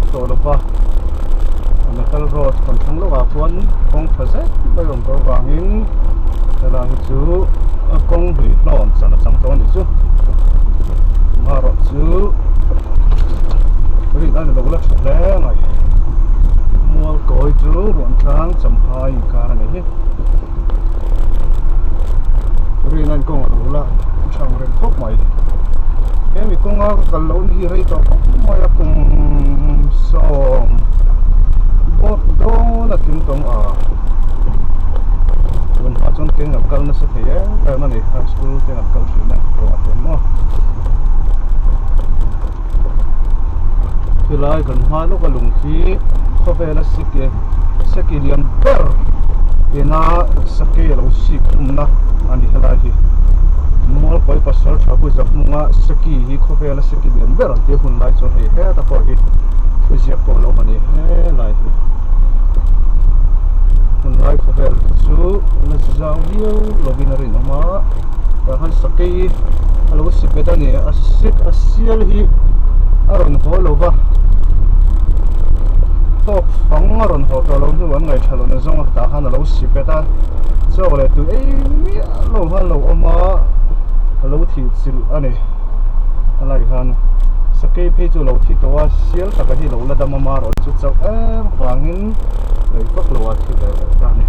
vak tawh lo va metal road kan thleng lawkah khuan kawng tha zet mai a awm tawh avangin helai hi chu a kawng hlui hlawm chan a chang tawh a nih chu amaherawhchu rin a ni lo la tha hle mai mual kawi chu ruah tlang champhai inkar a nih hi rin a inkawng a lo la tha ang reng khawp mai hemi kawnga ka kal loh hi rei tawh khawp mai a kum sawm bawk dawn a tling tawng a tun hma chuan keng an kal nasa thei em em a ni high school te an kal thin a ruah te maw khilai kan hma lawk a lung khi khawvela siki seki lian ber ina saki a lo sik thumna a ni helai hi Mualkawi pasal tha bu zahmunga seki hi khawvela seki lian ber an tih hun lai chuan hei heta pawh hi thu ziak pawh a lo awm a ni helai hi hun lai khawvel te chu la zau viau lovin a rinawm a tah khan sakei a lo si bet a ni a sik a sial hi a rawn haw lo va tawk fang a rawn haw tawh lo hnu an ngaihthla lo na zawng a tah khan a lo si bet a chaw leh tui ei miah lo khan a lo awm a a lo thih chilh a ni a lai khan sakei phei chu a lo thi tawh a sial taka hi a lo la dam a marawh chu chauh em vangin rei vak lo a thi ve leh ta a ni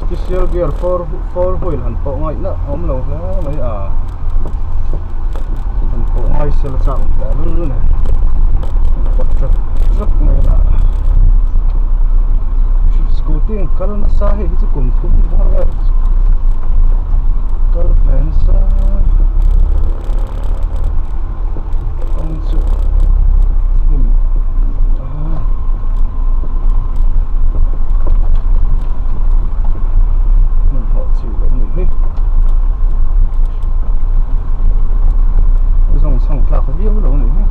special gear four wheel han pawh ngaihna a awm lo hle mai a han pawh ngai sela chak awm teh lul a ni an pawt tlat tlat mai a scooty an kal nasa hei hi chu kum thum bawr vel kal ve nasa kawng chu hnim ah hmun hawh chi lo ni hi zawng chhang tlak viau lo ni hi.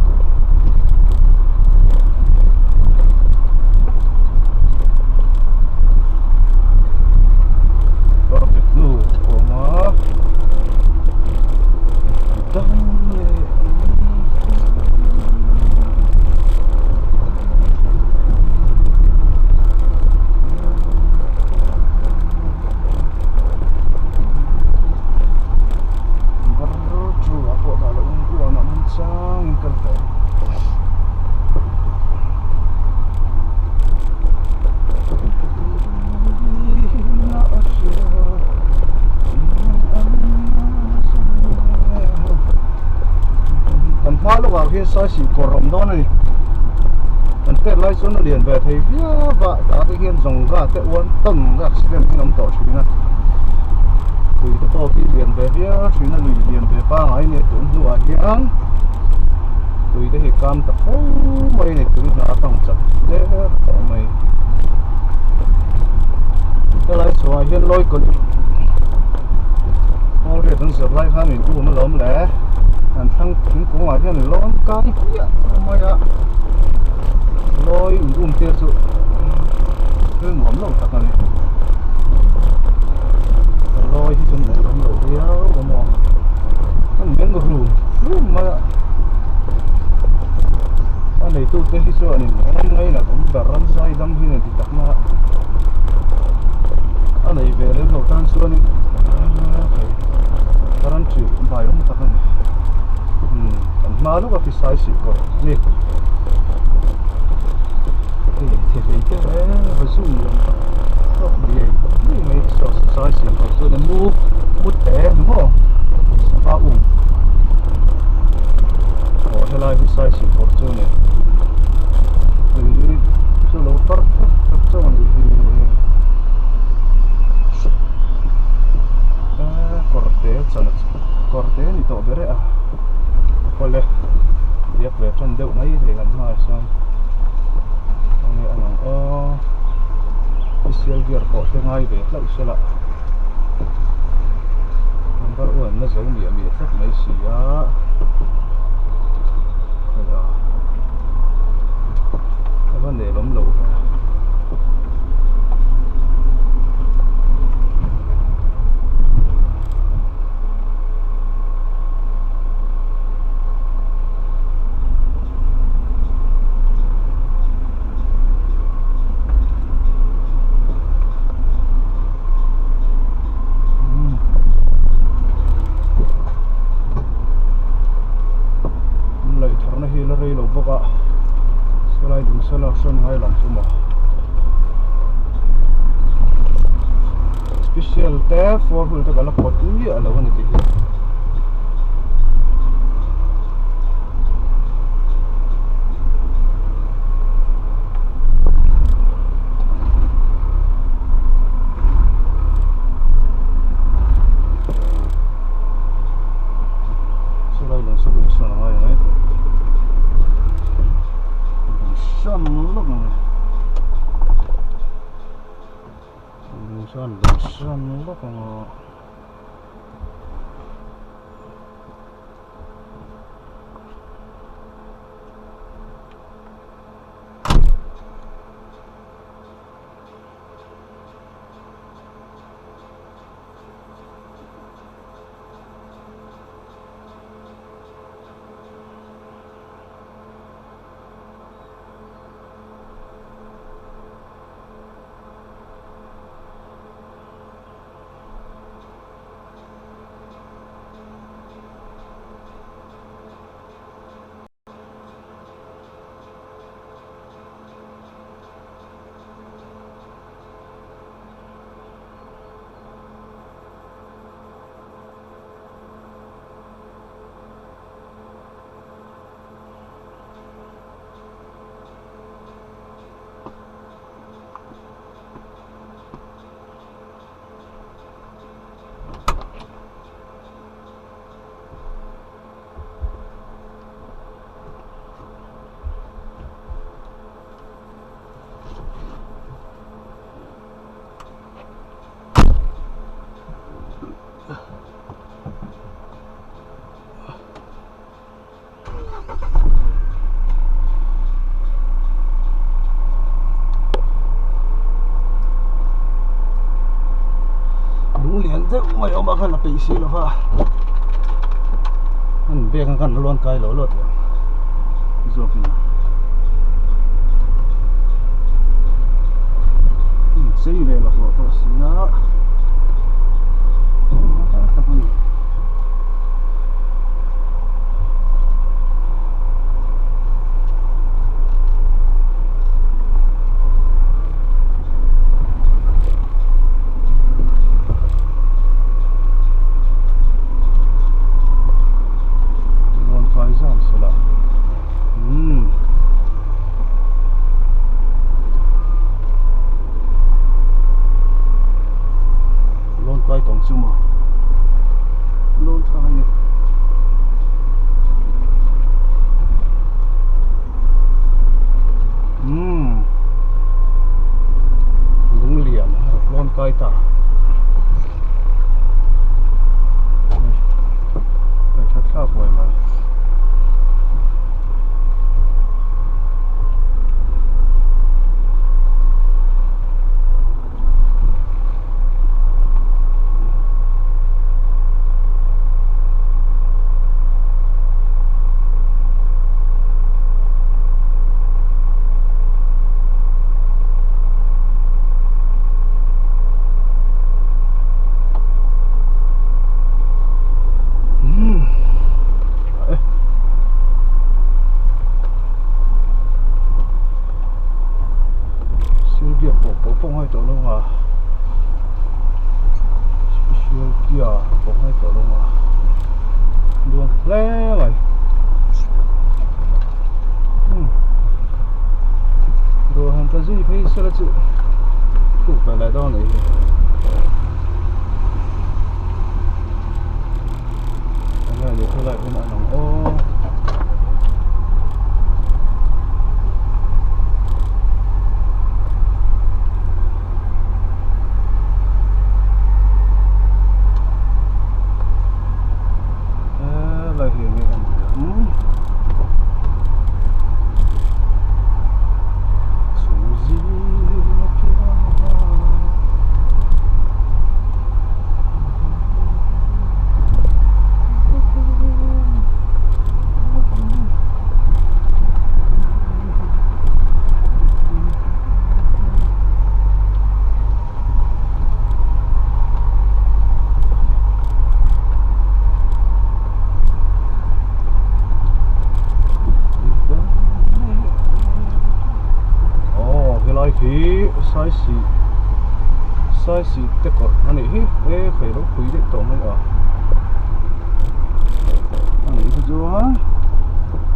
Kan hma lawkah khian saisih kawr a awm dawn a ni kan tet lai chuan a lian ve thei viau a tah te hian zawngga te uan tawn accident hi an awm tawh thin a tui te pawh khi lian ve viau thin a lui lian ve pangngai a ni tun hnuah hian tui te hi kam ta fo mai a ni tui hna a kang chak der tawh mai helai chhuah hian lawi kawlh hall riat an zir lai khan in um alawm le an thlang thingkung ah hian lawn kai hmiah mai a lawi in um tir chu thil nuam lo tak a ni lawi hi chu an awm lo viau a maw an meng rum rum mai a a neitute hi chuan in ram ngainat awm ber ram zai dam hi a ni tak na a nei ve lem lo tan chuanin hei country bai awm tak a ni umm kan hma lawk a khi sai sih kawr a ni hei thi hlei te va zu ni awm tak tak liai mai mai saw sai sih kawr chuan mu mu te ni maw sava um aw helai hi sai sih kawr chu a ni tui chu lo far fep fep chauh a nih hi kawr te chan kawr te ni tawh ber e a awle biak ve tan deuh mai thei kan hmaah chuan enge a lang aw special gear pawh te ngai ve hlauh sela number one na zo miah miah tlat mai si a khawi a a va nelawm loh ve. bawk a sawlai lung sawn a sawn ngai lang chu maw special te four wheel te ka la pawt miah lo a ni tih hi. Chulai lung saw lung sawn a ngai mai thei lung sawn lawk ang lung sawn lung sawn lawk ang aw. Lung lian deuh mai a awm a khan a peih si lova an bag ang khan a lawn kai lo lo tih ang zawk in chei ve laklawh tawh si a tak a ni. Rawn kai zan sela umm Lawn kai tawng chu maw lawn kai e. Umm lung lian lawn kai ta hei tha thlak huai mai. Sylvia pawh pawh pawh ngai tawh lo a special gear pawh ngai tawh lo a nuam hle mai umm dawhhan ka zui phei sela chu thuk ve leh dawn anih hi. Enge ni khawlai hun a lang aw. Helai hi enge a ni ang. Chu zing a piang a. Saisi Saisi te kawr a nih hi e hei lo pui daih tawh mai a a nih hi chuan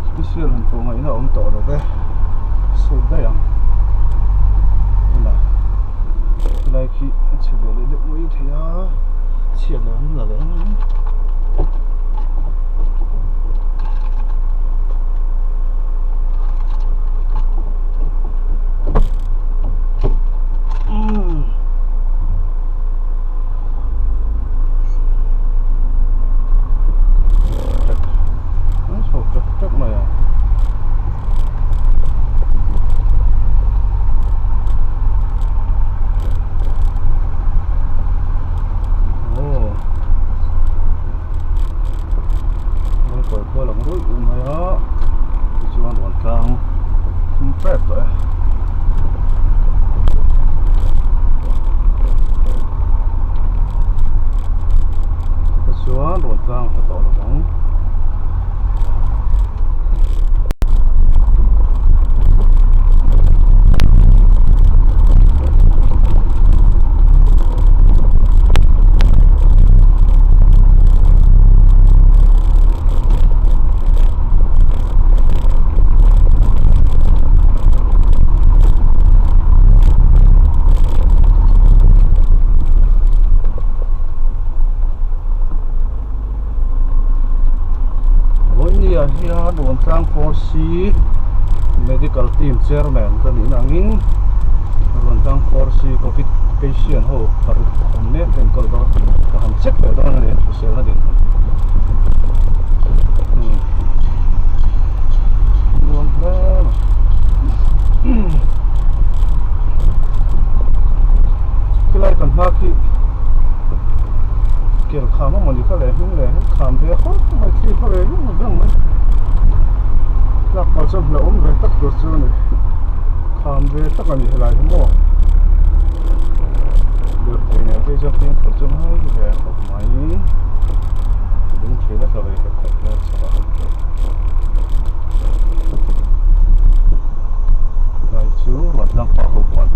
special han tawh ngaihna a awm tawh lo ve sut daih ang tunah helai khi a chhe ve leh deuh mai thei a chhiat leh an la leh ang em. Kual ang ruih mai a tichuan rawn tlang thum tep tawh e. Tichuan rawn tlang a tawh lo ang. Vawinia hian Ruantlang 4C Medical Team Chairman ka nihna angin Ruantlang 4C Covid patient ho paruk awm mek enkawl dawn ka han check leh dawn a ni hriselna dinhmun. Nuam hle mai. Khilai kan hma khi kel kham a mawni kha leh hnung leh kham ve khawp mai thli kha ve veng veng mai. Tlak pah chuan hlauhawm ve tak tur chu a ni. Kham ve tak a ni helai hi maw. Lirthei nen phei chuan fimkhur chu ngai ve khawp mai. Lung thil a tla ve hek khawp mai a chhak ah. Tlai chu ruah tlang pah ho huan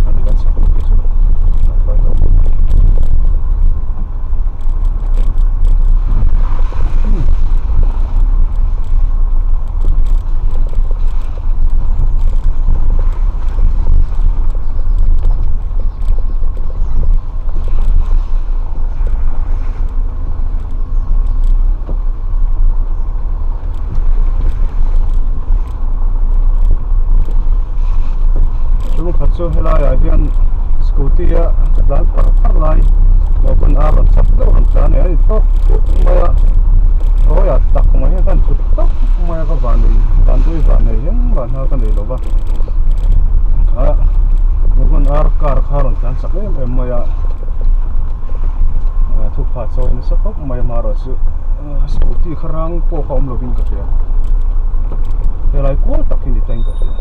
a ni a chhak te chu a tlai tawh bawk. Chungkhat chu helaiah hian scooty a ka tlan par par lai naupang a rawn chak deuh rawn tlan leh a ni tawk mai a tawiah tak mai hian ka han thut tawp mai a ka van nei van dui van nei hian van hna ka nei lo va ah naupang ar car kha rawn tlan chak em em mai a thupha chawi nasa khawp mai amaherawh chu scooty kha rang pawh kha awm lovin ka hria helai kual tak hi ni tain ka hria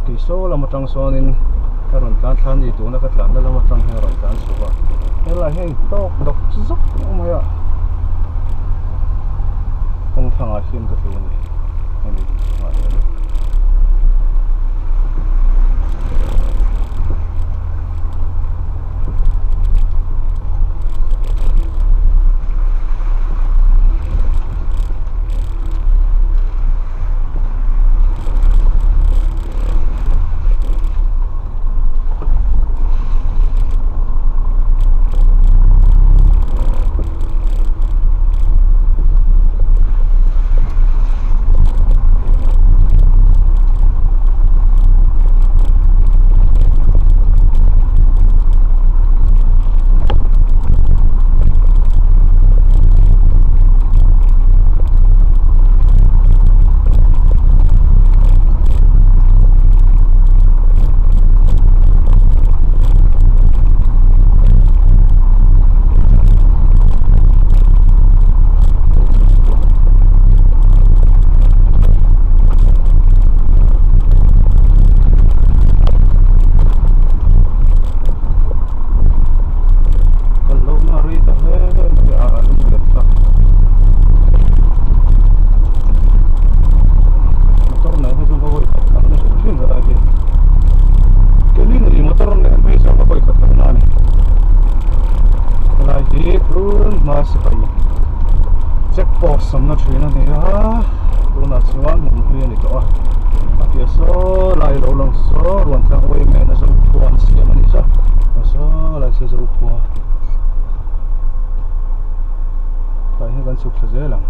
kei saw lam atang sawnin a rawn tlan thla a ni tuna ka tlanna lam atang hian a rawn tlan chhuak a helai hian tawk dawk zawk mai a kawng thlangah hian ka tlu a ni hemi kawngah hian. samna thin a ni a tunah chuan hmun hlui a ni tawh a a piah saw lai lo lang saw ruan tlang uai mena zokhua an siam a nih chu a saw lai saw zokhua tah hian kan chhuk thla zel ang.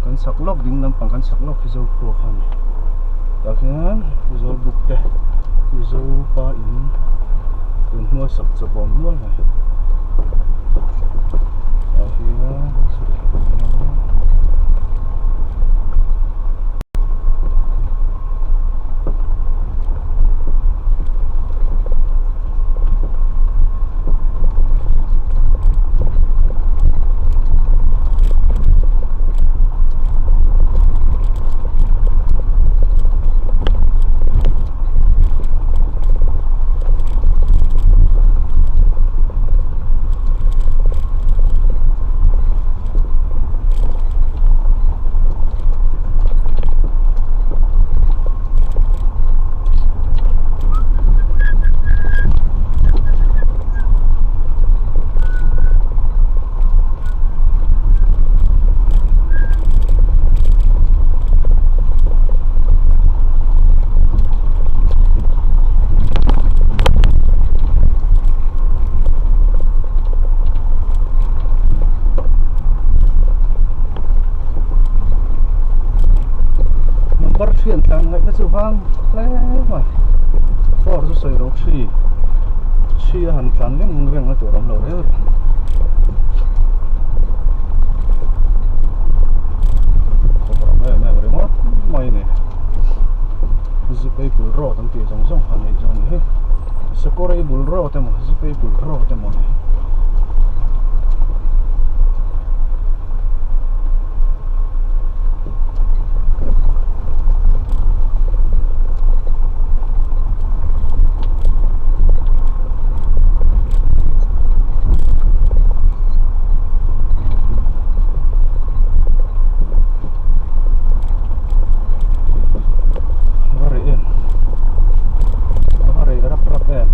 Kan chhak lawk ding lampang kan chhak lawk hi Zokhua kha a ni tah khian Zawlbuk te Zopa in tun hnuai sak chawp a awm nual mai tah hian Number thian tlan ngaihna chu vang hle mai four chu sawi lo three three a han tlan reng reng a tur awm lo reng reng. Khawp ram em em ringawt mai a ni Zipei bul road an tih zawng zawng kha nei zawng a ni hei Sakawrei bul road emaw Zipei bul road emaw a ni. A va reh em a va reh rap rap em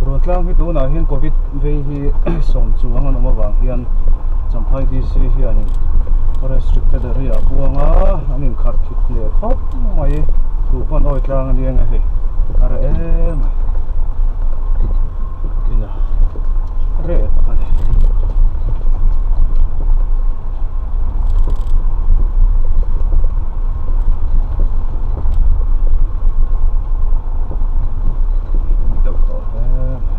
Ruantlang hi tunah hian covid vei hi sawm chuang an awm avang hian Champhai DC hianin restricted area a buang a an inkharh thit leh khawp mai thu pawn awi tlang a nia nge hei a reh em a ina reh tak a ni. Deuh tawh hle mai.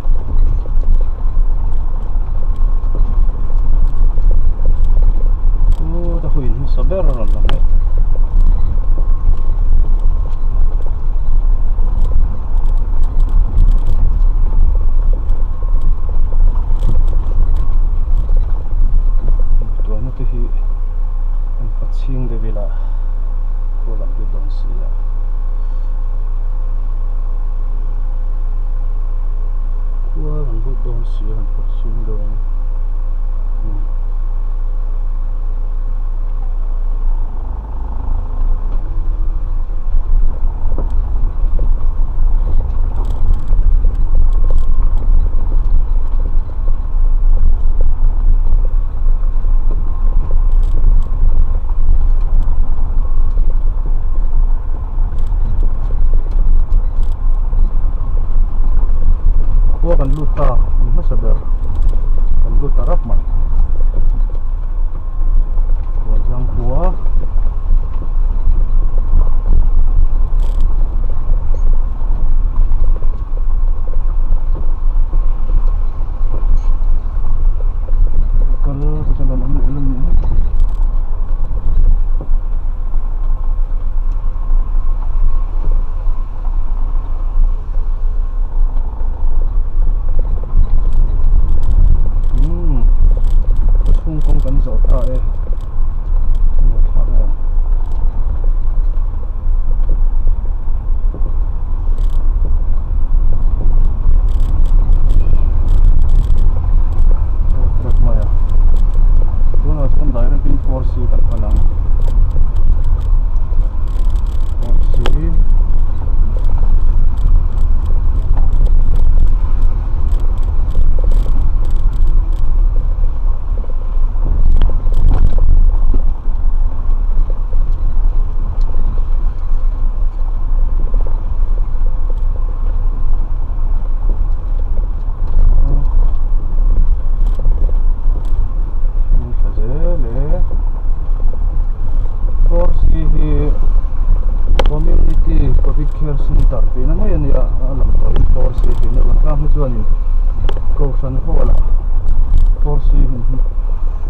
Chuta huin hmasa ber a rawn lang leh. Tuahna te hi an pachhing deuh ila khaw lam lut dawn si a. Khua kan lut dawn si a kan pachhing deuh ang. Khua kan lut ta in hmasa ber kan lut ta rap mai. lang 4C Tha zel e 4C hi Community Covid Care Center tihna mai a ni a a lang tawh in 4C tihna lang tlang hi chuanin Kohhran hall ah 4C hun hi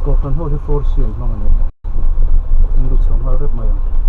Kohhran hall hi 4C an hmang a ni in lut chho nghal rep mai ang.